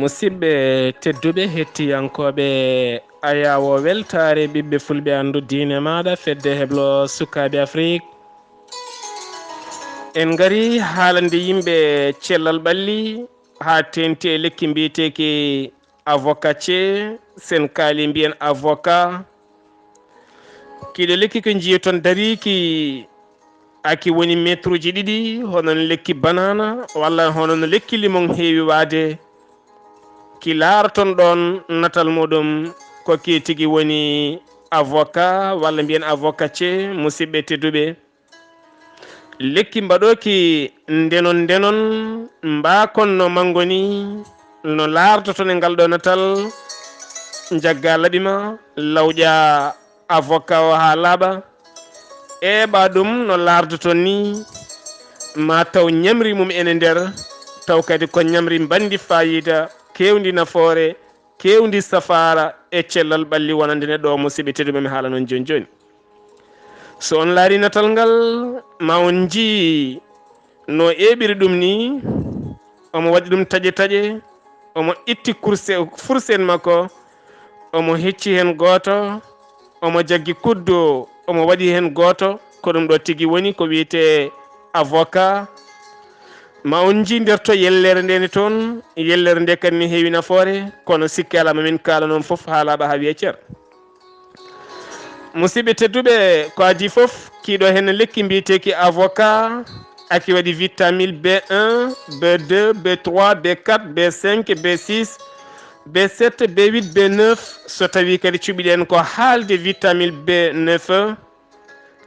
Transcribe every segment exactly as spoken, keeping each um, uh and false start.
Musidɓe tedduɓe, hettiyankooɓe Ayaawo Weltaare, ɓiɓɓe Fulɓe, Anndu Diine Maaɗa, Fedde Heblo Sukaaɓe Afrik, en ngari haalande yimɓe cellal ɓalli, haa teenti e lekki mbiyeteeki Avocat C, sen kaali mbiyen avocat. Kiiɗo lekki ko njiyoton dariiki, aki woni metruuji ɗiɗi, hono no lekki banana walla hono no lekki limon heewi waade. Ki laaroton ɗoon natal muɗum, ko ki tigi woni avocat walla mbiyen avocat C, musidɓe tedduɓe. Lekki mbaɗooki ndenon ndenon, mbaakon no manngo ni, no laardoton e ngal ɗo natal, njagga laɓi ma, lawƴa avocat o haa laaɓa, eeɓa ɗum no laardoton ni, ma taw ñamri mum ene nder, taw kadi ko ñamri mbanndi faayiida, keewndi nafoore, keewndi safaara e cellal ɓalli wonande neɗɗo o, musidɓe tedduɓe, mi haala noon jooni jooni. So on laari natal ngal, ma on njii no eeɓiri ɗum ni, omo waɗi ɗum taƴe taƴe, omo itti kurse, furset makko, omo hecci heen gooto, omo jaggi kuddo, omo waɗi heen gooto, ko ɗum ɗo tigi woni ko wiyetee avocat. Ma on njii nder to yellere nde ne toon, yellere nde kadi ne heewi nafoore, kono sikke alaa ma min kaala noon fof haa laaɓa haa wiya cer. Musidɓe tedduɓe, ko adii fof, kiiɗo heen lekki mbiyeteeki avocat, aki waɗi vitamine B un, B deux, B trois, B quatre, B cinq, B six, B sept, B huit, B neuf, so tawii kadi cuɓiɗen ko haalde vitamine B neuf,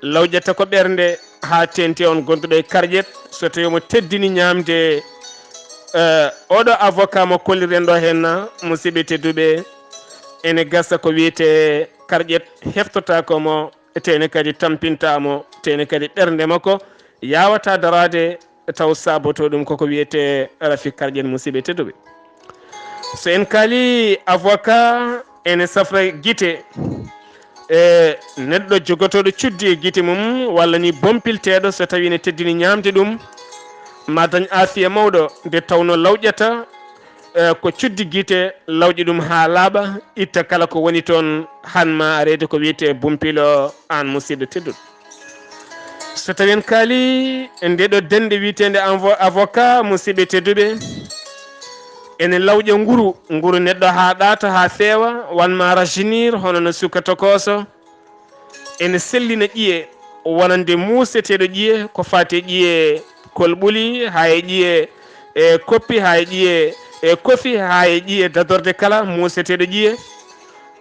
lawƴata ko ɓernde haa teenti on gonɗo e karƴet, so tawii omo teddini ñaamde, eh, oɗo avocat mo kollirɗen ɗo heen na, musidɓe tedduɓe, ene gasa ko wiyetee karƴet heftotaako mo, teene kadi tampintaa mo, teene kadi ɓernde makko yaawataa daraade taw saabotoo ɗum koko wiyetee rafi karƴen, musidɓe tedduɓe. So en kaali avocat, ene safra gite, e neɗɗo jogotooɗo cuddi e gite mum, walla ni bompilteeɗo, so tawii ne teddini ñaamde ɗum, ma dañ aafiya mawɗo, nde tawnoo lawƴata, e ko cuddi gite, lawƴi ɗum haa laaɓa, itta kala ko woni toon, han ma areede ko wiyetee bompilo, aan musidɗo tedduɗo. So tawii en kaali e nde ɗo dennde wiyeteende avo-, avocat, musidɓe tedduɓe, ene lawƴa nguru, nguru neɗɗo haa ɗaata, haa feewa, wan ma rajeunir, hono no suka tokooso. Ene sellina ƴiye, wonande muuseteeɗo ƴiye, ko faati e ƴiye kolɓuli, haa e ƴiye, e koppi, haa e ƴiye, e kofi, haa e ƴiye dadorde kala, muuseteeɗo ƴiye.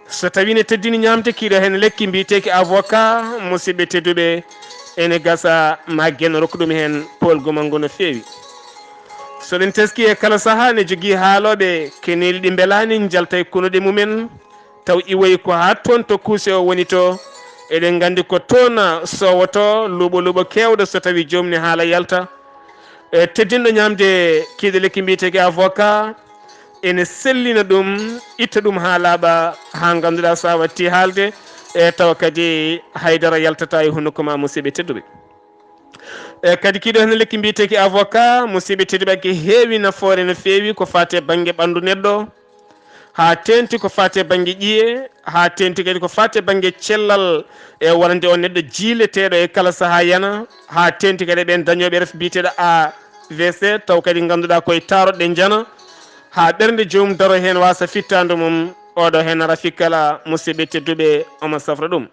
So tawii ne teddini ñaamde kiiɗo heen lekki mbiyeteeki avocat, musidɓe tedduɓe, ene gasa ma geno rokku ɗum heen poolgu manngu no feewi. So ɗen teskii e kala sahaa ne jogii haalooɓe keneeli ɗi mbelaani njalta e kunuɗe mumen, taw iwoyi ko haa toon to kuuse o woni to. Eɗen nganndi ko toon sowotoo luuɓo luuɓo keewɗo so tawii joomum ne haala yalta. E teddinɗo ñaamde kiiɗo lekki mbiyeteeki avocat, ene sellina ɗum, itta ɗum haa laaɓa, haa ngannduɗaa so a wattii haalde, e tawa kadi haydara yaltataa e hunuko ma, musidɓe tedduɓe. E kadi kiiɗo heen lekki mbiyeteeki avocat, musidɓe tedduɓe, ki heewi nafoore no feewi ko faati e bannge ɓanndu neɗɗo, haa teenti ko faati e bannge ƴiye, haa teenti kadi ko faati e bannge cellal, e wonande on neɗɗo jiileteeɗo e kala sahaa yana, haa teenti kadi ɓeen dañooɓe rafi biyeteeɗo A V C, taw kadi ngannduɗaa koye taaroɗe njana, haa ɓernde joomum daro heen waasa fittaandu mum, oɗo heen rafi kala, musidɓe tedduɓe, omo safra ɗum.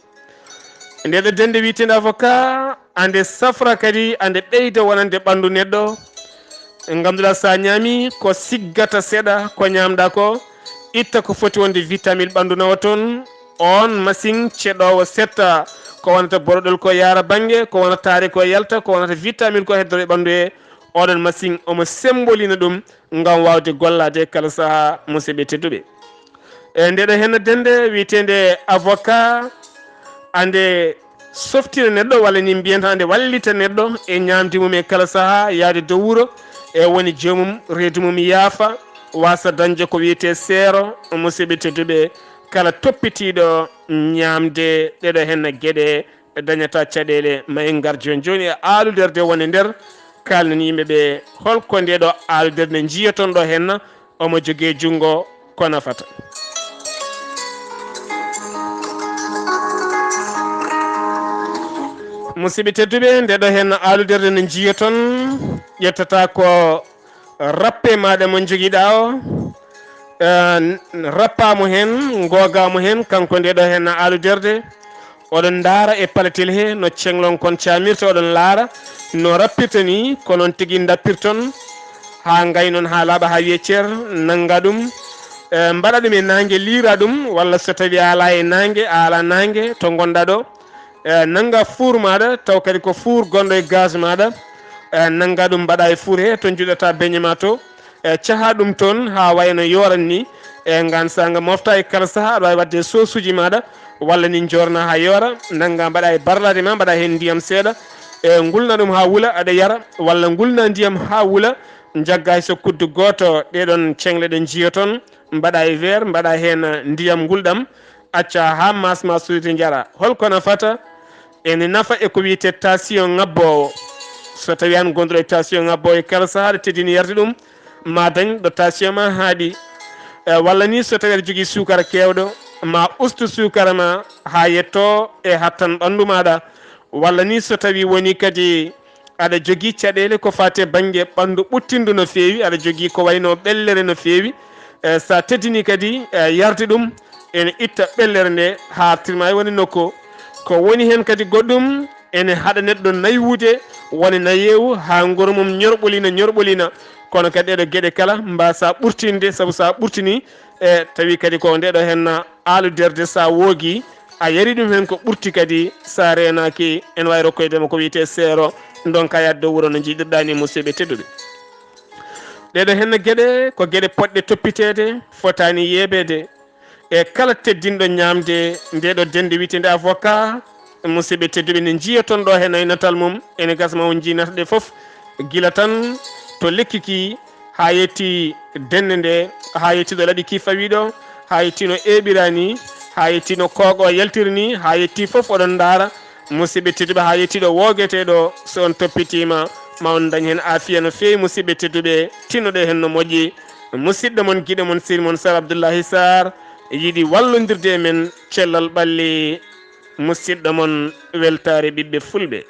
Nde ɗo dennde wiyeteende avocat, ande safra kadi, ande ɓeyda wonande ɓanndu neɗɗo. Ngannduɗaa, so a ñaami ko siggata seeɗa ko ñaamɗaa ko, itta ko foti wonde vitamine ɓanndu nawa toon, oon masiŋ ceɗoowo setta ko wonata boroɗol ko yaara bannge, ko wonata taari ko yalta, ko wonata vitamine ko heddoro e ɓanndu he, oɗon masiŋ omo sembolina ɗum ngam waawde gollaade e kala sahaa, musidɓe tedduɓe. E nde ɗo heen dennde wiyeteende avocat, ande softina neɗɗo, walla ni mbiyen tan ande wallita neɗɗo e ñaamde mum e kala sahaa, yahde dow wuro, e woni joomum, reedu mum yaafa, waasa dañde ko wiyetee seero, musidɓe tedduɓe, kala toppitiiɗo ñaamde ɗeɗo heen geɗe dañata caɗeele. Ma en ngar jooni jooni e aaluderde wonde nder, kaalnen yimɓe ɓe hol ko nde ɗo aaluderde nde njiyoton ɗo heen, omo jogii junngo ko nafata. Musidɓe tedduɓe, nde ɗo heen aaluderde no njiyoton, ƴettata ko rappe maaɗa mo njogiɗa o, eh, n-, rappa mo heen, googa mo heen, kanko nde ɗo heen aaluderde. Oɗon ndaara e paletel he no cenglon kon caamirta, oɗon laara no rappirta ni, ko noon tigi ndappirton haa ngaynon haa laaɓa haa wiye cer, nannga ɗum, eh, mbaɗa ɗum e naange, liira ɗum, walla so tawi a alaa e naange, a alaa naange to ngonɗa ɗo, eh, nannga fuur maaɗa, taw kadi ko fuur gonɗo e gaz maaɗa, eh, nannga ɗum mbaɗa e fuur he to njuɗata beñe ma to, e caha ɗum toon haa wayno yooran ni, e ngaan saanga mofta e kala saha aɗa waawi waɗde sosuuji maaɗa, walla ni njoorna haa yoora, nannga mbaɗa e barlaade ma, mbaɗa heen ndiyam seeɗa, e ngulna ɗum haa wula aɗa yara, walla ngulna ndiyam haa wula, njagga hay so kuddu gooto ɗeɗon ceŋle ɗe njiyoton, mbaɗa e weer, mbaɗa heen ndiyam ngulɗam, acca haa maas ma suyde njara. Holko nafata? Ene nafa e ko wiyetee tension ŋabboowo. So tawi aan gonɗo e tension ŋabboowo e kala saha aɗa teddini yarde ɗum, ma dañ ɗo tension ma haaɗi. E, walla ni so tawi aɗa jogii suukara keewɗo, ma ustu suukara ma haa yetto e hattan ɓanndu maaɗa. Walla ni so tawi woni kadi aɗa jogii caɗeele ko faati e bannge ɓanndu ɓuttindu no feewi, aɗa jogii ko wayno ɓellere no feewi, e, so a teddini kadi, e, yarde ɗum, ene itta ɓellere nde, haaɗtirma e woni nokku. Ko woni heen kadi goɗɗum, ene haɗa neɗɗo naywude, woni nayeewu, haa nguru mum ñorɓolina, ñorɓolina. Kono kadi ɗeɗo geɗe kala mbaasa ɓurtinde, sabu so a ɓurtini, e, tawi kadi ko nde ɗo heen aaluderde, so a woogi, a yari ɗum heen ko ɓurti kadi, so a reenaaki, ene waawi rokkoyde ma ko wiyetee seero, ndonka yaade dow wuro no njiɗirɗaa ni, musidɓe tedduɓe. Ɗeɗo heen geɗe ko geɗe potɗe toppiteede, fotaani yeebeede. E kala teddinɗo ñaamde nde ɗo dennde wiyetee nde avocat, musidɓe tedduɓe, ne njiyoton ɗo heen e natal mum, ene gasa ma on njiyi natal ɗe fof, gila tan to lekki ki haa yetti dennde nde, haa yetti ɗo laɓi ki fawi ɗo, haa yetti no eɓira ni, haa yetti no kooƴo yaltiri ni, haa yetti fof oɗon ndaara. Musidɓe tedduɓe, haa yetti ɗo woogetee ɗo, so on toppitiima, ma on ndañ heen aafiya no feewi. Musidɓe tedduɓe, tinnoɗe heen no moƴƴi. Musidɗo mon, giɗo mon, sehil mon Sar Abdullahi Sarr yiɗi wallondirde e men cellal ɓalli. Musidɗo mon, weltaare ɓiɓɓe fulɓe.